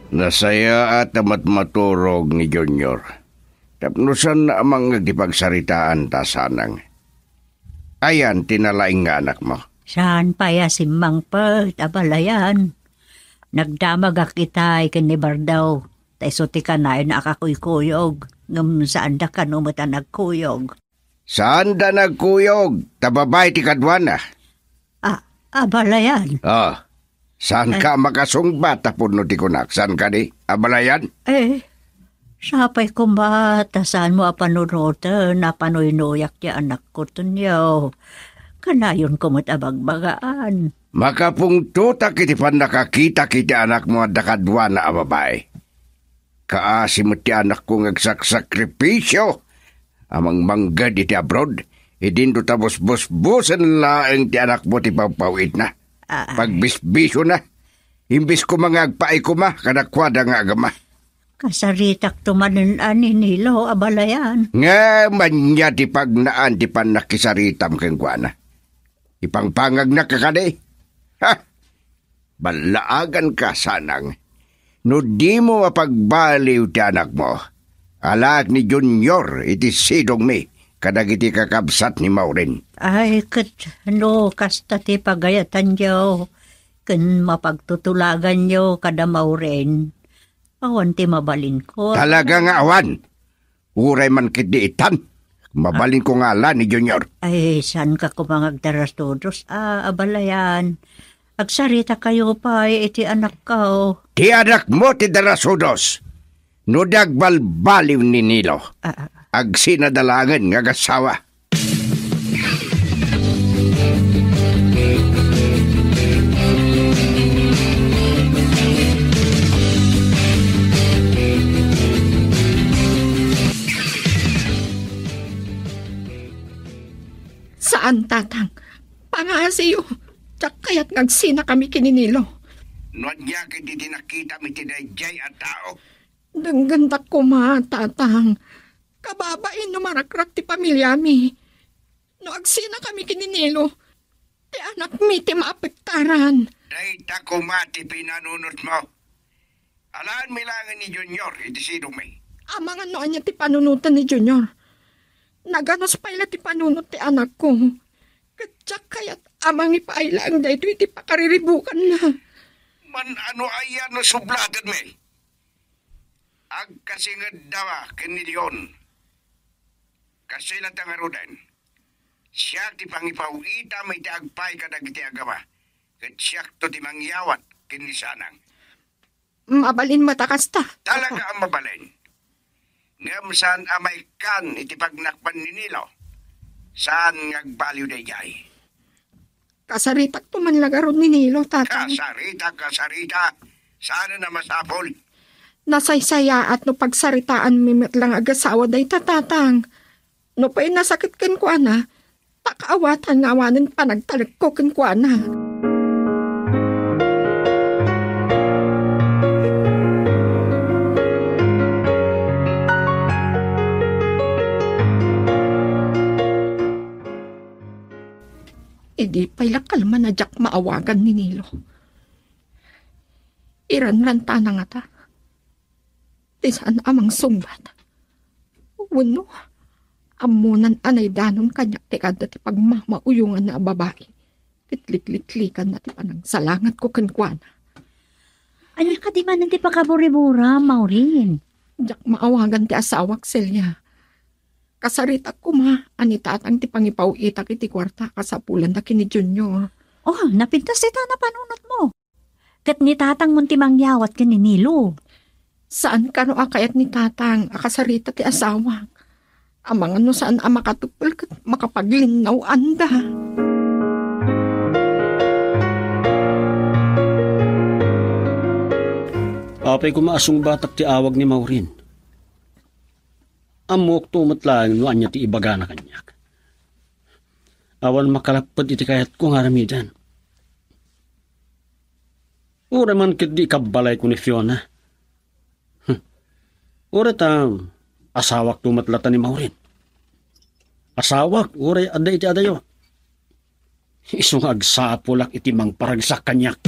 Nasayaat a matmaturog ni Junior. Tapno saan a mangngeg ti pagsaritaan ta sanang. Ayan ti nalaing nga anakmo? Saan pay a simmangpet, abalayan. Nagdamagak itay ken ni Bardaw. Ta isu ti kanayon a kakuykuyog, ngem saanda kano met a nagkuyog. Saanda nagkuyog, ta babai ti kaduana. Ah, abalayan. Ah, saan ka makasungbat a pudno ti kunak? Saan kadi? Abalayan? Eh, sapay koma ta saanmo a panunoten a panuynuyak ti anakko, Tonyo. Kanayon ko met a bagbagaan. Makapungtotak iti pannakakitak iti anakmo adda kaduana a babai. Kaasi met ti anakko nga agsakripisio a mangmangged iti abroad, idinto ta busbusbusen laeng ti anakmo ti pawpawitna. Ah. Pagbisbisiona. Imbes koma nga agpaay koma kadakuada nga agama. Kasaritakto manen a ni Nilo, abalayan. Ngem ania ti pagnaan ti pannakisaritam kenkuana? Ipangpangagnak kadi? Ha? Ballaaganka, sanang. No dimo mapagbaliw ti anakmo, alaek ni Junior iti sidongmi kadagiti kakabsat ni Maureen. Ay, ket no kasta ti pagayatanyo ken mapagtutulaganyo kada Maureen, awan ti mabalinko. Talaga nga awan. Uray man ketdi itan, mabalinko nga ala ni Junior. Ay, saanka koma nga agdarasudos a, abalayan. Agsaritakayo pay iti anakko. Ti anakmo ti darasudos. No di agbalbaliw ni Nilo, ah, ah, agsinada laengen nga agasawa. Saan, tatang. Pangasiyo. Diak kayat nga agsinakami ken ni Nilo. No ania ketdi ti nakitam iti daydiay a tao? Denggendak koma, tatang. Kababain no marakrak ti pamiliami. No agsinakami ken ni Nilo, ti anakmi ti maapektaran. Dayta koma ti pinanunotmo. Alaenmi laengen ni Junior iti sidongmi. Amangan no ania ti panunoten ni Junior. Naganus pay la ti panunot ti anakko. Ket diak kayat a mangipaay laeng daytoy iti pakariribukanna. Man-ano aya no sublatenmi? Agkasingedda ken ni Leon. Kastoy latta ngaruden. Siak ti pangipaw-itam iti agpaay kadagiti agama, ket siakto ti mangyawat ken ni Sanang. Mabalin met a kasta. Talaga a mabalin. Ngem saan a maikkan iti pagnakpan ni Nilo. Saan nga agbaliw daydiay. Kasaritakto man la ngarud ni Nilo, Tatang. Kasarita, kasarita. Saan a masapul. Nasaysayaat no pagsaritaanmi met la nga agasawa dayta, Tatang. Nupay nasakit kenkuana, ta kaawatan nga awanen panagtalekko kenkuana. Idi pay la kalman a diak maawagan ni Nilo. Iranrantana ngata ti saan a mangsungbat. Wenno, ammonan a naidanon kaniak ti adda ti pagmamauyonganna a babai ket likliklikanna ti panangsalangatko kenkuana. Ania kadi manen ti pakaburibura, Maureen? Diak maawagan ti asawak, Celia. Kasaritak koma a ni Tatang ti pangipaw-itak iti kuarta a kasapulanda ken ni Junior. Oh, napintas dita napanunotmo. Ket ni Tatangmon ti mangyawat ken ni Nilo. Saan kano a kayat ni Tatang a kasarita ti asawak. Amangan no saan a makatupel ket makapaglinnaw-anda. Apay koma a sungbatak ti awag ni Maureen. Ammokto met laeng no ania ti ibagana kaniak. Awan makalapped iti kayatko nga aramiden. Uray man ketdi ikabbalayko ni Fiona. Hm. Uray ta asawakto met latta ni Maureen. Asawak, uray adda iti adayo. Isu nga agsapulak iti mangparagsak kaniak.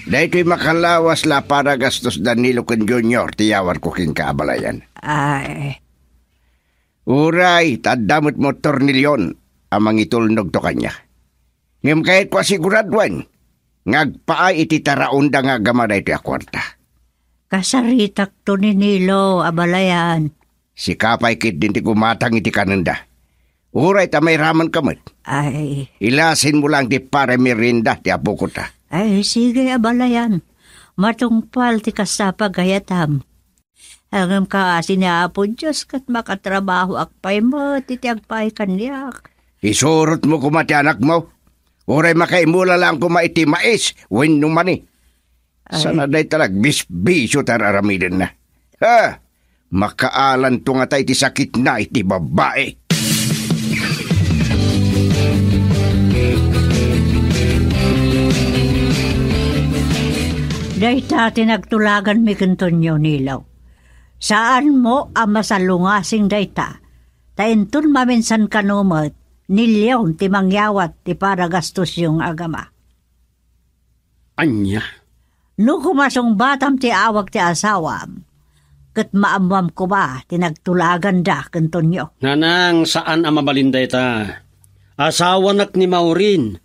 Daytoy makalawas la a paragastos da Nilo ken Junior ti yawarko kenka, abalayan. Ay. Uray, ta adda met tornilyon a mangitulnogto kaniak. Ngem kayatko a siguraduen nga agpaay iti taraonda nga agama daytoy a kuarta. Kasaritakto ni Nilo, abalayan. Sika pay ketdin ti gumatang iti kanenda. Uray ta mairamenka met. Ay. Ilasinmo lang ti para merienda ti apoko ta. Ay, sige, abalayan. Matungpal ti kasta a pagayatam. Ngem kaasi ni Apo Dios ket makatrabahoak pay met iti agpaay kaniak. Isurotmo koma ti anakmo. Uray makaimula lang koma iti mais wenno mani. Ay. Sana dayta nagbisbisio ti ar-aramidenna. Ha? Makaalanto ngata iti sakitna iti babai. Dayta ti nagtulaganmi kentonio, Nilo. Saanmo a masalungasing dayta, ta inton maminsan kano met, ni Leon ti mangyawat ti paragastosyo nga agama. Ania? No koma sungbatam ti awag ti asawam, ket maammoam koma ti nagtulaganda kentonio. Nanang, saan a mabalin dayta. Asawanak ni Maureen,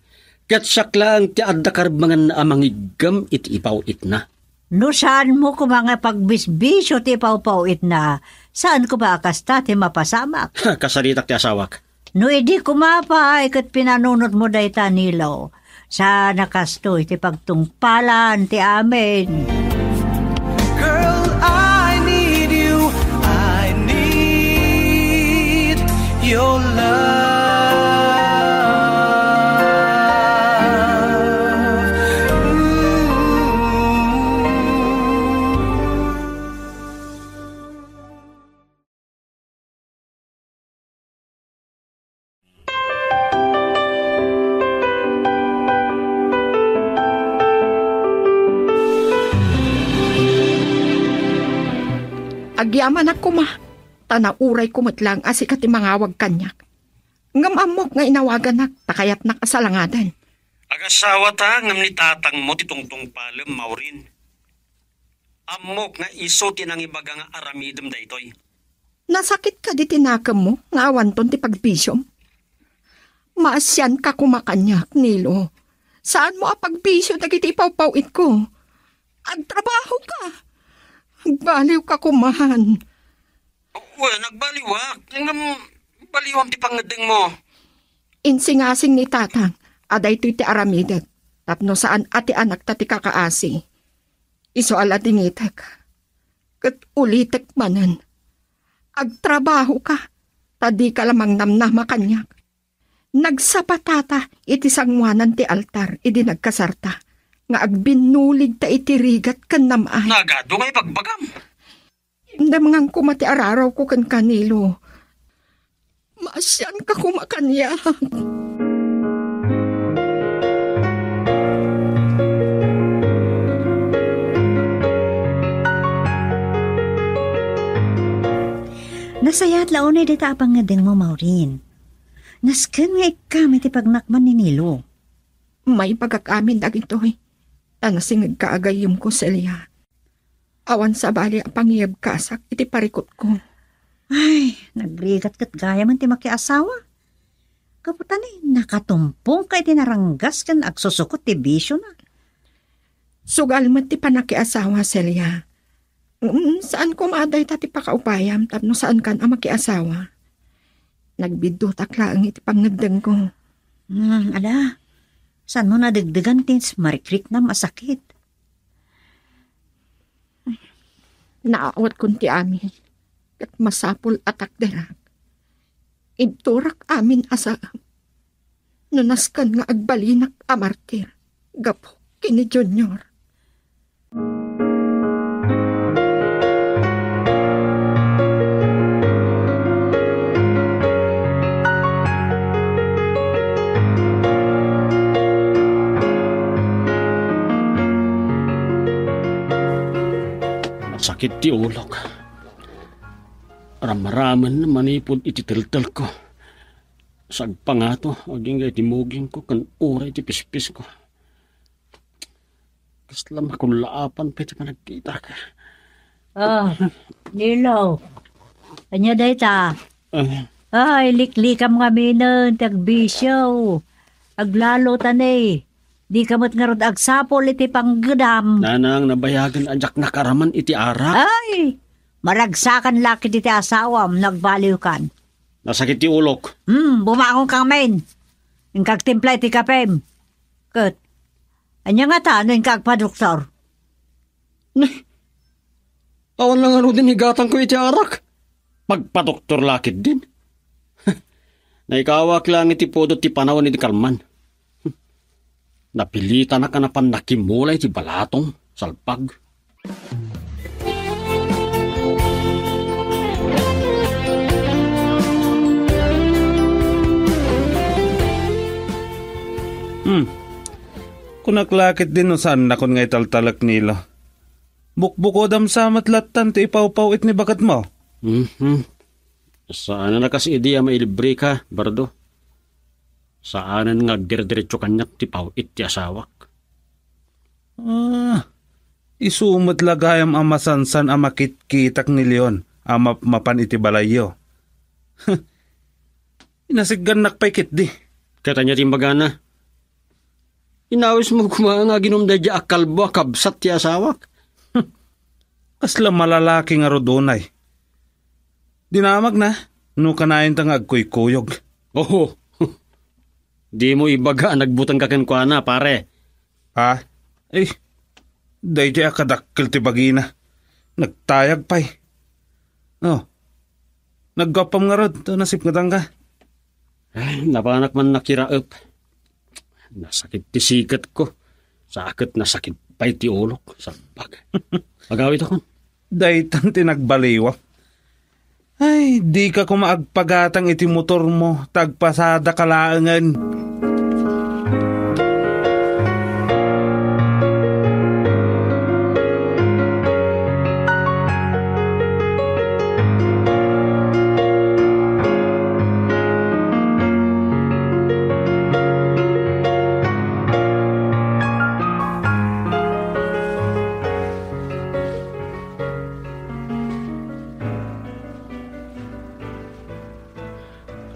ket siak laeng ti adda karebbengenna a mangiggem iti ipaw-itna. No saanmo koma nga pagbisbisio ti ipawpaw-itna, saan koma a kasta ti mapasamak. Ha, kasaritak ti asawak. No idi koma pay ket pinanunotmo dayta, Nilo, saan a kastoy ti pagtungpalan ti amin. Girl, I need you. I need your love. Ooh. Agyamanak koma, ta naurayko met laeng a sika ti mangawag kaniak. Ngem ammok nga inawaganak ta kayatnak a salangaden. Agasawata ngem ni tatangmo ti tungtungpalem, Maureen. Ammok nga isu ti nangibaga nga aramidem daytoy. Nasakit kadi ti nakemmo nga awanton ti pagbisiom? Maasianka koma kaniak, Nilo. Saanmo a pagbisio dagiti ipawpaw-itko. Agtrabahoka. Agbaliwka koman. Wen, agbaliwak. Ngem baliwam ti pangngeddengmo. Insingasing ni Tatang a daytoy ti aramidek tapno saan a ti anakta ti kakaasi. Isu a ladingitek ket ulitek manen. Agtrabahoka, ta dika la mangnamnama kaniak. Nagsapatata iti sangoanan ti altar idi nagkasarta, nga agbinnuligta iti rigat ken nam-ay. Nagadu nga ibagbagam. Indem ngan koma ti ararawko kenka, Nilo. Maasianka koma kaniak. Nasayaat la unay dayta a pangngeddengmo, Maureen. Nasken nga ikkam iti pagnakman ni Nilo. Maibagak amin dagitoy, ta nasingegka a gayyemko, Celia. Awan sabali a pangiyebkasak iti parikutko. Ay, nagrigat ket gayamen ti makiasawa. Gapu ta ni, nakatumpong ka iti naranggas ken agsusukot ti bisiona. Sugal met ti pannakiasawa, Celia. Ngem saan koma a dayta ti pakaupayam tapno saankan a makiasawa. Nagbiddutak laeng iti pangngeddengko. Hmm, ala, saanmo nadegdegan ti marikriknam a sakit? Naawatkon ti amin, ket masapul a takderak. Ibturak amin a saan no nasken nga agbalinak a martir gapu ken ni Junior. Nasakit ti ulok. Ramramen manipud iti teltelko. Sagpangato, agingga iti mugingko ken uray iti pispisko. Kasla makullaapan pay ti panagkitak. Ah, Nilo. Ania dayta? Ah. Ay, liklikam ngaminen ti agbisio. Aglalo ta ni. Dika met ngarud agsapul iti panggedam. Nanang, nabayagen a diak nakaraman iti arak. Ay, maragsakan la ketdi ti asawam no agbaliwkan. Nasakit ti ulok. Hmm, bumangon ka ngamin. Inka agtimpla iti kapem. Ket, ania ngata no inka agpadoktor? Nay, awan la ngaruden igatangko iti arak. Pagpadoktor la ketdin. Naikawak lang iti pudot ti panawen iti kalman. Napilitanak a napan nakimula iti balatong, salpag. Hmm. Kunak la ketdin no saannakon nga italtalek, Nilo. Bukbukodam sa met lattan ti ipawpaw-it ni baketmo. Mhm. Saan a kas idi a mailibreka, Bardo. Saanen nga agdiretso kaniak ti paw-it ti asawak. Ah, isu met la gayam a masansan a makitkitak ni Leon a mapmapan iti balayyo. Inasiggannak pay ketdi. Ket ania ti imbagana? Inawismo koma nga aginom daydiay a kalbo a kabsat ti asawak. Kasla malalaki ngarud unay. Dinamagna, no kanayonta nga agkuykuyog. Oho. Dimo ibaga a nagbutengka kenkuana, pare. Ha? Eh, daydiay a kadakkel ti bagina. Nagtayag pay. Oh, naggappam ngarud, ta nasipngetanka. Ay, napanak man nakiraep. Nasakit ti siketko. Sa ket nasakit pay ti ulok. Salpag. Agawitakon. Daytan ti nagbaliwak. Ay, dika koma agpagatang iti motormo, ta agpasadaka laengen.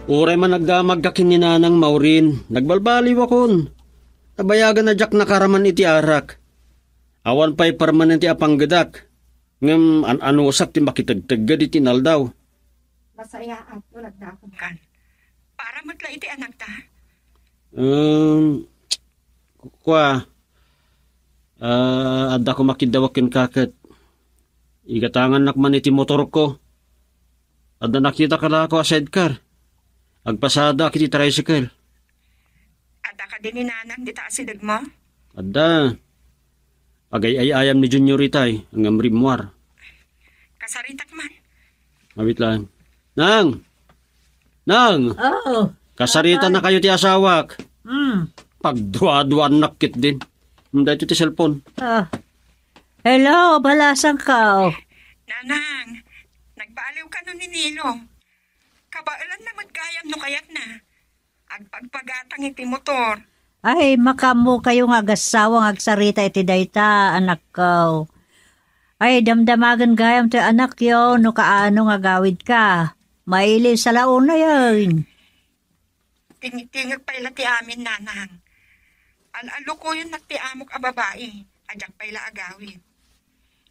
Uray man agdamagka ken ni Nanang Maureen, nagbalbaliwakon. Nabayagan a diak nakaraman iti arak. Awan pay permanente a panggedak, ngem an-anusak ti makitegtegged iti inaldaw. Masayaat no nagdakumkan. Para met la iti anakta? Em, kua, ah, adda ko makiddawak kenka ket igatangannak man iti motorko. Adda nakita kadako a sidecar. Agpasadaak iti tricycle. Adda kadi ni Nanang dita asidegmo? Adda. Agay-ay-ayam ni Junior itay, ngem rimmuar. Kasaritak man. Awit lang. Nang! Nang! Oo. Kasarita na kayo ti asawak. Hmm. Pagdua-duan nakit din. Hmm, dayto ti cellphone. Ah. Hello, balasang ka. Nanang, nagbaliw kano ni Nilo. Kabaelan na met gayam no kayatna. Agpagpagatang iti motor. Ay, makaammo kayo nga agassawa nga agsarita iti dayta, anakko. Ay, damdamagen gayam toy anakyo no kaano nga agawidka. Mailiw sa launay, ay. Tingtingek pay la ti amin, nanang. Al-alukoyennak ti amok a babai, a diak pay la agawid.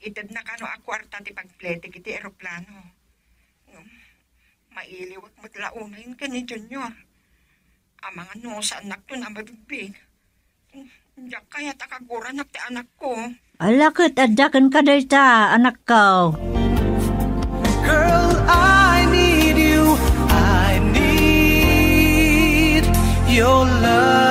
Itedna kano a kuarta ti pagpletek iti eroplano. Ngem, mailiwek met la unayen ken ni Junior. Amangan no saannakton a mabigbig. Diak kayat a kaguranak ti anakko. Ala ket adda kenka dayta, anakko. Girl, I need you. I need your love.